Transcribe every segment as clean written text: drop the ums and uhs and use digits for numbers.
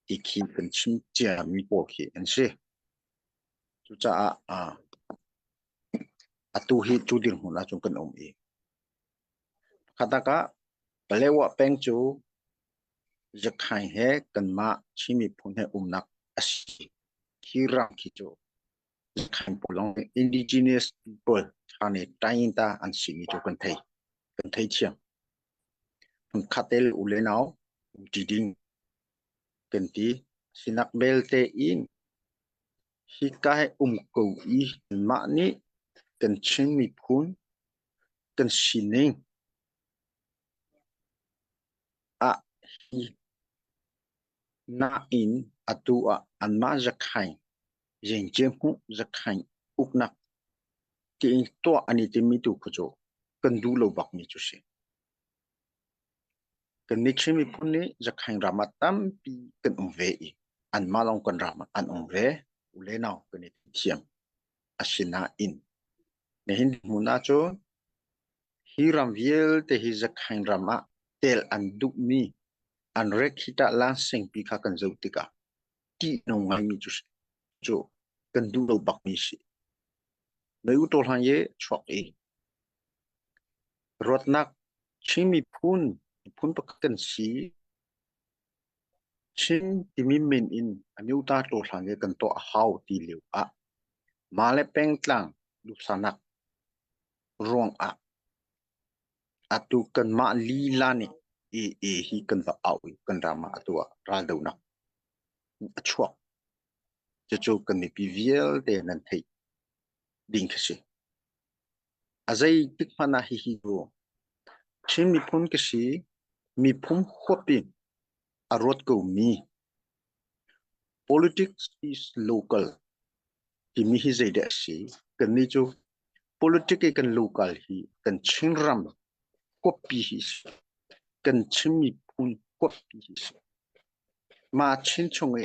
Ti khi kan chim ciami pawl khi an si. Cucaah atu hi cu dirhmun ahcun kan um i pakhat ah Palewa peng cu Zakhain he kanmah Chin miphun he umnak a si. Khi ram khi cu Zakhain pawl lawng indigenous people ṭha Tayinta an simi cu kan thei. Kan thei thiam. Hmunkhat te le u le nau umṭi ding kan ti. Sinak belte in hika hi um ko i mah nih kan Chin miphun kan sining ah hi nain atu ah anmah zakhain Zengce-hmuh zakhain uknak tiin tuah an i timmi tu kha cu kan duh lo bakmi cu si. Kannih Chin miphun nih zakhain ram ah tampi kan um ve i anmah lawng kan ram ah an um ve. U le nau kan i thiam. Asinain nihin hmun ahcun hi ram vialte hi zakhain ram ah tel an duhmi an rekhita lansingpi kha kan zoh tikah ṭihnung ngaimi cu cu kan duh lo bakmi si. Mei u taw hlan ye chuak i ruatnak Chin miphun miphun pakhat kan si. Chin timi min in amyota taw hlan ye kan tuah a hau ti lio ah mah le pengtlang duhsanak ruang ah atu kanmah lila nih AA hi kan va au i kan ram ah atu ah raldohnak a chuak. Cucu kan mipi vialte nan theih ding khi si. A zeitik hmanh ah hihi cu Chin miphun ka si, miphun huap in a ruat komi politics is local timi hi zeidah a si? Kannih cu politic i kan local hi kan Chinram huappi hi si. Kan Chin miphun huappi hi si. Mah Chin chung i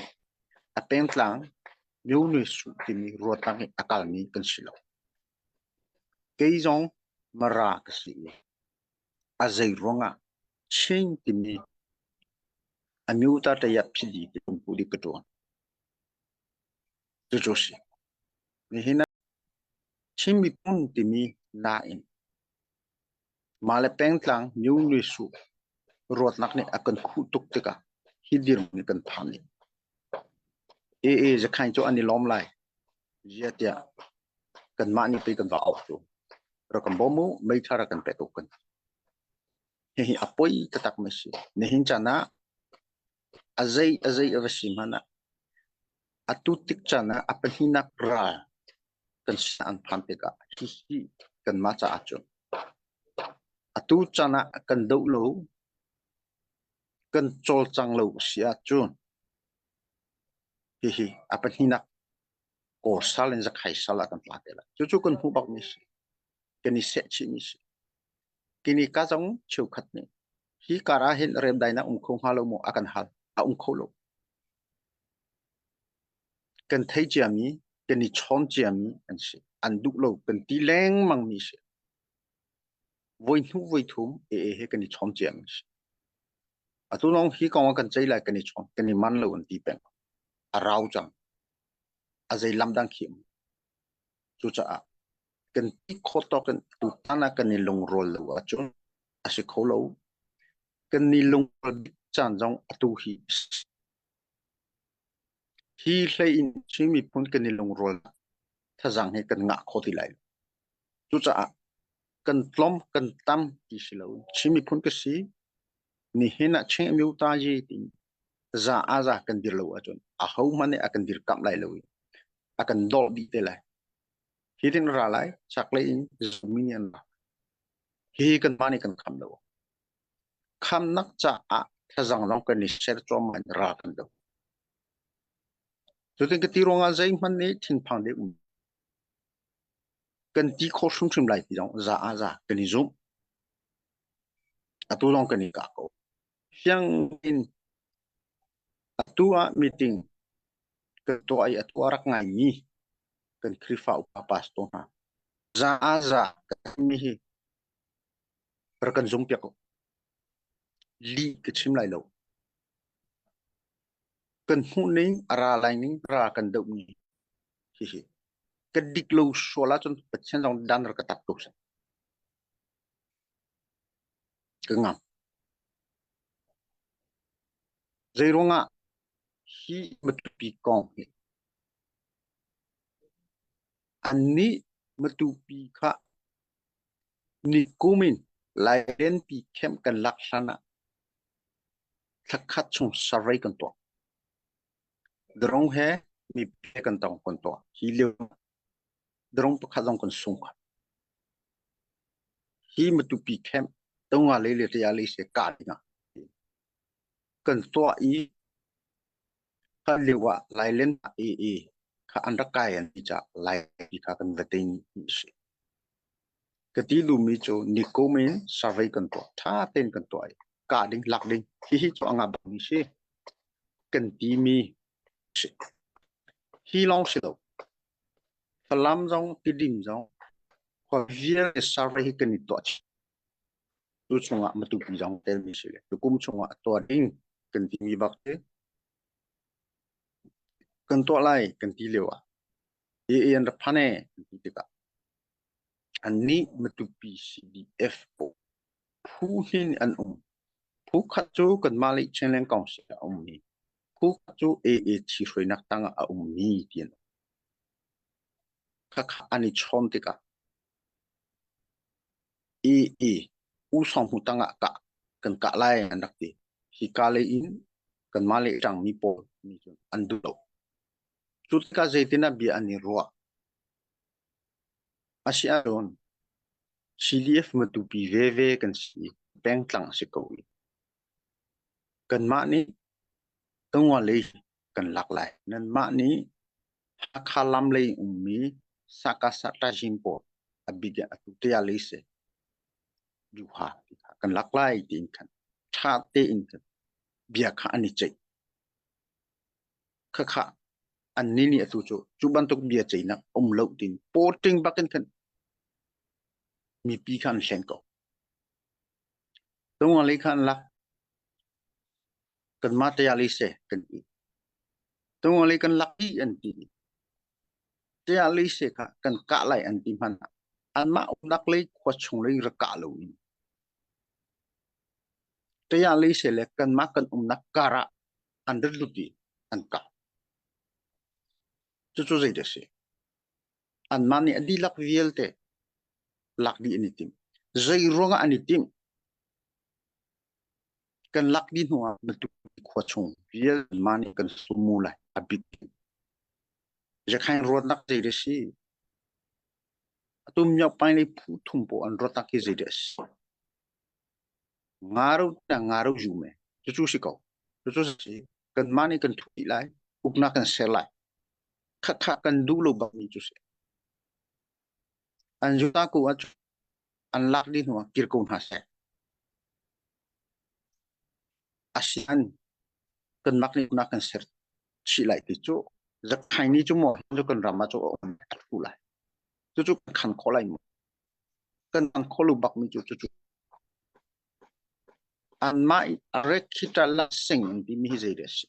a pengtlang Myone Su timi ruatnak i a kalmi kan si lo. Kei zong Mara ka si i a zei ruangah Chin timi Amyota Taya Phidi ti pumpu di ka ṭuan. Cucu si. Nihin ah Chin miphun timi nain mah le pengtlang Myone Su ruatnak nih a kan khuh tuk tikah hi dirhmun kan phan i AA zakhain cu an i lawm lai. Ziah tiah kanmah nih pei kan va auh cu. Rak kan bawm u, meitha rak kan pek u kan. Hihi a poi taktak mi si. Nihin caan ah a zei a zei a va si hmanh ah atu tik caan ah a pahnihnak ral kan sin an phan tikah hihi kanmah caah cun atu caan ah kan doh lo kan cawlcang lo a si ahcun hihi a pahnihnak Kawl sal in zakhai sal ah kan tla te lai. Cucu kan hmuh bakmi si. Kan i sehchihmi si. Kini ka zong cheukhat nih hi kar ah hin remdainak um kho hnga lo maw a kan hal. A um kho lo. Kan thei ciami, kan i chawn ciami an si. An duh lo, kan ti lengmangmi si. Voi hnu voi thum AA he kan i chawn ciami si. Atu lawng hi kong ah kan cei lai kan i chawn, kan i man lo an ti peng. A rau cang. A zei lam dang khi um. Cucaah kan ti khawh tawk in tutan ah kan i lungrual lo ahcun a si kho lo. Kan i lungrual bik caan zong atu hi hi hlei in Chin miphun kan i lungrual thazaang hi kan ngah kho ti lai lo. Cucaah kan tlawm kan tam ti si lo. Chin miphun ka si nihin ah Chin Amyota Yi ti za a za kan dir lo ahcun ahohmanh nih a kan dirkamh lai lo i a kan dolh dih te lai. Hi tin ra lai chaklei in zumi nih an ra. Hihi kanmah nih kan kham lo. Khamnak caah thazang lawng kan i ser cuahmah in ra kan do. Cutin ka ti ruangah zeihmanh nih thinphang deuh um kan ti kho hrimhrim lai ti zong za ah za kan i zumh. Atu zong kan i kah ko. Fiang in atu ah meeting kan tuah i atu a rak ngaimi kan Khrihfa upa pastor hna za ah za kan mi hi rak kan zung piak ko. Lih ka chim lai lo. Kan hmuh ning a ra lai ning ra kan doh ning hihi ka dik lo sual ahcun Pathian zong dan rak ka tak ko seh. Ka ngam. Zeiruangah hi Matupi kong hi annih Matupi kha nikum in Lailenpi camp kan lak hlan ah thlakhat chung survey kan tuah. Drone he mipi he kan tong kan tuah. Hi lio drone pakhat zong kan sung kha. Hi Matupi camp tonga lei le tia lei se ka ding ah kan tuah i kha lio ah Lailen AA kha an rak kai an ti caah Laipi kha kan va ting si. Ka ti lumi cu nikum in survey kan tuah tha tein kan tuah i kah ding lak ding hihi cu a ngah bangmi si kan timi si. Hi lawng si lo. Falam zong Tidim zong khua vialte survey hi kan i tuah chih. Tu chungah Matupi zong telmi si le tukum chungah tuah ding kan timi bak si. Kan tuah lai kan ti lio ah AA an rak phan ee kan ti tikah annih Matupi CDF pawl phu hin an um. Phu khat cu kanmah le Chinland Council ah a ummi, phu khat cu AA ṭhihruainak tangah a ummi ti an um. Khakha an i chawn tikah AA U Sawng Hmu tangah kah kan kah lai an rak ti. Hika lei in kanmah le ṭangmi pawl nih cun an duh lo. Cu tikah zeitin ah bia an i ruah? A si ahcun CDF Matupi veve kan si i pengtlang a si ko i kanmah nih Tangua lei kan lak lai. Nanmah nih Hakha lam lei ummi Sakasa Tazin pawl a bik in atu tia lei si duha ti kha kan lak lai tiin khan ṭha tein khan bia kha an i ceih. Khakha annih nih atu cu cu bantuk bia ceihnak um lo tiin pawṭing bakin khan mipi kha an hlen ko. Tungah lei kha an lak. Kanmah tia lei seh kan ti. Tungah lei kan lak dih an ti. Tia lei seh kha kan kah lai an ti hmanh ah anmah umnak lei khua chung lei rak kah lo in tia lei seh le kanmah kan umnak kar ah an rat lut i an kah. Cucu zeidah a si? Anmah nih a dihlak vialte lak dih an i tim. Zei ruangah an i timh? Kan lak dih hnuah Matupi khua chung vialte anmah nih kan sumu lai a bit. Zakhain ruatnak zei dah si? Atu miakpai lei phu thum pawl an ruatnak hi zei dah a si? Ngaro na ngaro zu me. Cucu si ko. Cucu si. Kanmah nih kan thuh dih lai. Uknak kan ser lai. Khakha kan duh lo bak mi cu si. An zu ta ko ahcun an lak dih hnu ah kir ko hna seh. Asian kanmah nih uknak kan ser chih lai ti cu zakhain ni cu maw cu kan ram ah cu a um a thu lai. Cucu kan khan khawh lai maw? Kan kan kho lo bak mi cu cucu anmah i a rekhita la sing an timi hi zei dah a si?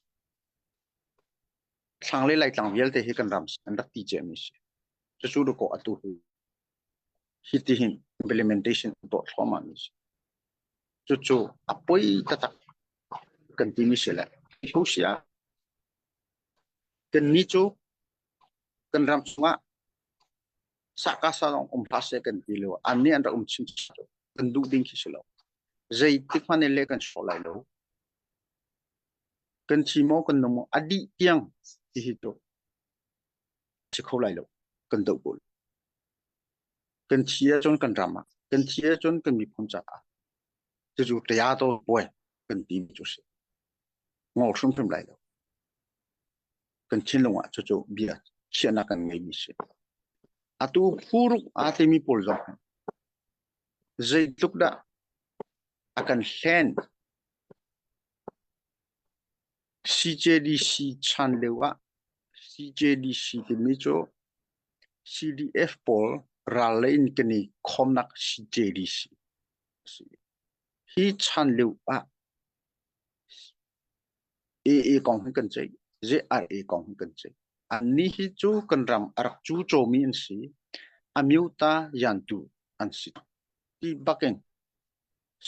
Thlanglei Laitlang vialte hi kan ram an rak ti ciami a si. Cucu dawkaw atu hi hitihin implementation tuah thluahmah mi a si. Cucu a poi taktak kan timi si le ho si ah kannih cu kan ram chungah sakasa lawng um hlah seh kan ti lo an nih an rak um chinchin lo kan duh ding khi si lo zeitik hmanh in le kan sawh lai lo kan thi maw kan nung maw a dih tiang ti hi cu si kho lai lo kan doh ko kan thi ahcun kan ram ah kan thi ahcun kan miphun caah cucu ṭia to puai kan ti mi cu si ngol hrimhrim lai lo kan thinlung ah cucu bia chiahnak kan ngeimi si. Atu phuruk aa timi pawl zong hi zeitluk dah a kan hlen. CJDC chan lio ah CJDC timi cu CDF pawl ral lei in kan i khawmnak CJDC a si. Hi chan lio ah AA kong hi kan ceih. JRA kong hi kan ceih. Annih hi cu kan ram a rak cucawmi an si. Amyota yantu an si. Ti bakin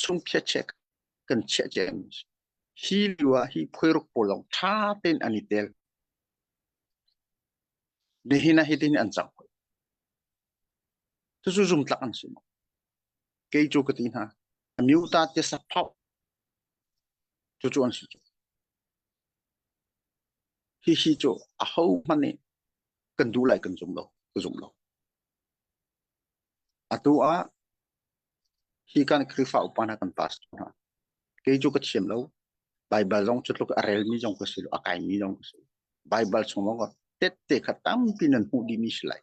sungphiachek kan chiah ciami a si. Hi lio ah hi phuairuk pawl lawng ṭha tein an i tel. Nihin ah hitin an cang hoi. Cucu zumtlak an si maw? Kei cu ka ti hna. Amyota te saphau cucu an si cu. Hihi cu ahohmanh nih kan duh lai kan zum lo, ka zum lo. Atu ah hi kan Khrihfa upa hna kan pastor hna kei cu ka thiam lo. Baibal zong cu tluk a relmi zong ka si lo, a kaimi zong ka si lo. Baibal chung zong tette kha tampi nan hmuh dihmi si lai.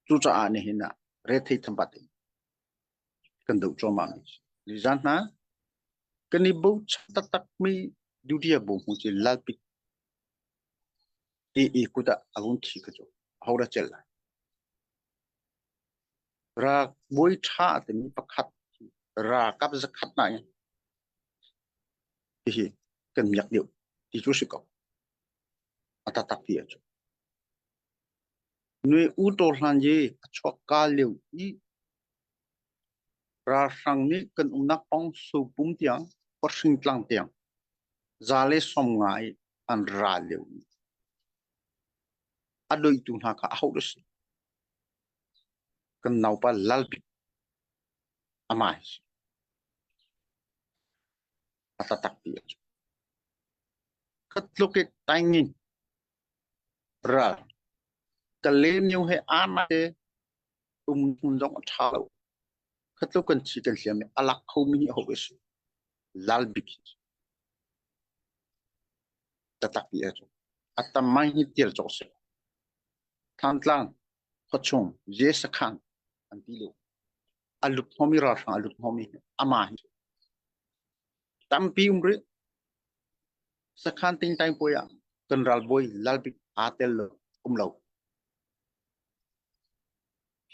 Cucaah nihin ah rethei thambat in kan doh cuahmah mi si. Nizan hna kan i bochan taktakmi Dutiya bu hmu ci lalpi ti i kut ah a vung thi kha cu aho dah celh lai? Rak bawi ṭha timi pakhat ralkap zakhat nain hihi kan miak deuh ti cu si ko. A taktak ti ahcun. Nui u taw hlan i a chuak ka lio i ralhrang nih kan umnak pawng Sopum tiang Khuahring tlang tiang 150 i an ra lio i a doihtu hna kha aho dah si? Kan naupa Lalbik amah hi si. A taktak ti a cu. Kha tluk i taingin ral Kalaymyo he aa te um hmun zong a ṭha lo. Kha tluk kan thi kan hliam i a lak khomi nih aho a si? Lalbik hi taktak ti a cu. A tam mai hi tial cawk si. Thantlang khuachung Je sakhan an ti lo. A lut hnawmi ralhrang a lut hnawmi amah hi tampi um rih. Sakhan tingtang puai ah kan ralbawi Lalbik aa tel lo um lo.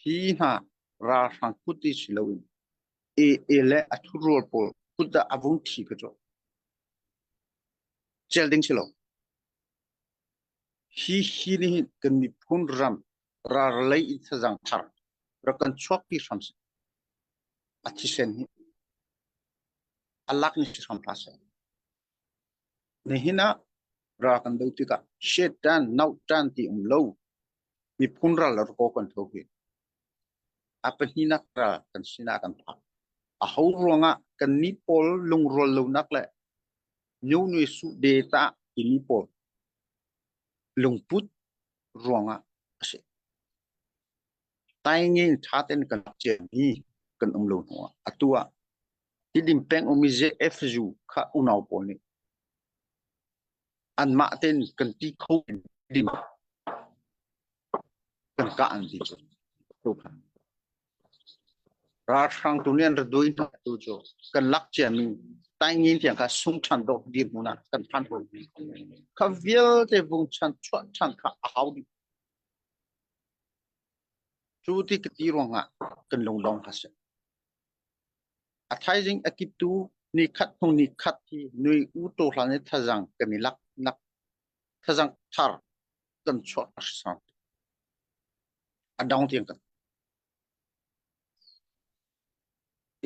Hi hna ralhrang kut i si loin AA le a ṭhutrual pawl kut ah a vung thi ka cu. Cel ding si lo. Hi hi nih hin kan miphun ram ral lei in thazang thar rak kan chuakpi hram seh. A thisen hi a lak ni si hram hlah seh. Nihin ah ral kan do tikah shetan nautan ti um lo miphun ral le ko kan tho hi. A pahnihnak ral kan sinah kan phak. A ho ruangah kan ni pawl lungrual lonak le nyo nui su de ta timi pawl lungput ruangah a si. Taingin ṭha tein kan ciami kan um lo hnuah atu ah Tidim peng ummi ZFU kha unau pawl nih anmah tein kan ti kho ding kan kah an ti cu. Ralhrang tu nih an ra dui hna tu cu kan lak ciami taingin tiang kha sung ṭhan dawh dirhmun ah kan phan ko. Kha vialte vung chan chuah ṭhan kha a hau dih. Cu ti ka ti ruangah kan lungdong kha si. A thaizing a kiptu ni khat hnu ni khat hi nui u to hlan i thazang kan i lak nak thazang thar kan chuah a si. A dong tiang kan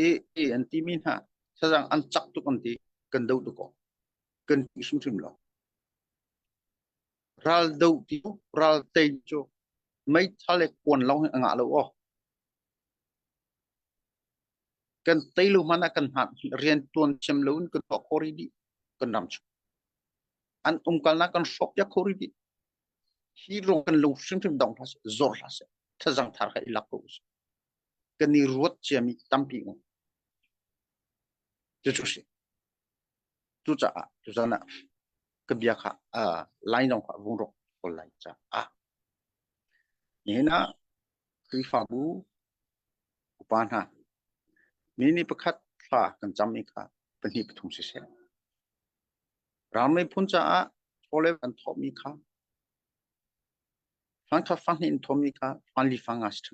e e an timi hna thazang an cak tuk an ti kan do tuk ko kan ti hrimhrim lo. Ral do ti ral tei cu meithal le kuan lawng hi a ngah lo aw. Kan tei lo hmanh ah kan hman rian tuan thiam lo in kan tuah khawh rih dih kan ram chung. An umkalnak kan hrawk piak kho rih dih. Hi ruang kan lung hrimhrim dong hlah seh, zor hlah seh, thazang thar kha i lak ko usih. Kan i ruat ciami tampi um. Cucu si. Cucaah tuzan ah ka bia kha line zong kha vung rawk ko lai caah nihin ah Khrihfabu upa hna mi nih pakhat thla kan cam i kha pahnih pathum siseh ram miphun caah chawleh an thawhmi kha fangkhat fanghnih in thawhmi kha fanli fanga si ṭhung.